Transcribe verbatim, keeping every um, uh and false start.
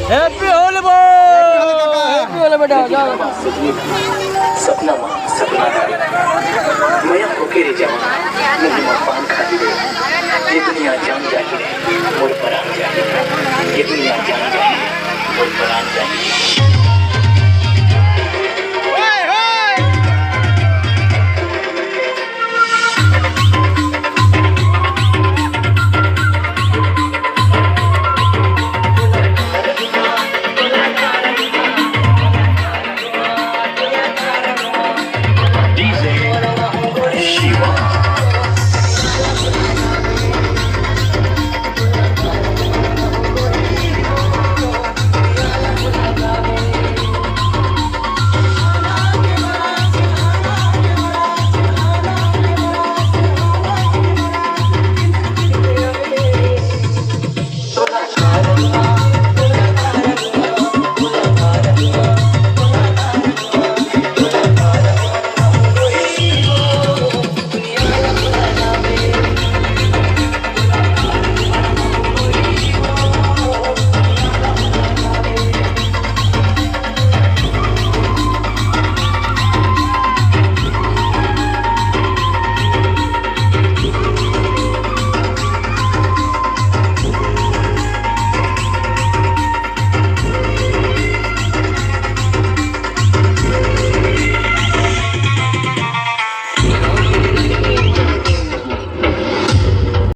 Happy Holi bro। Happy Holi बेटा। सपना माँ, सपना दारी। मया होके रे जवान, मुँह मा पान खाही रे। ये दुनिया जान जाही रे, मोर परान जाही रे। ये दुनिया जान जाही रे, मोर परान जाही रे।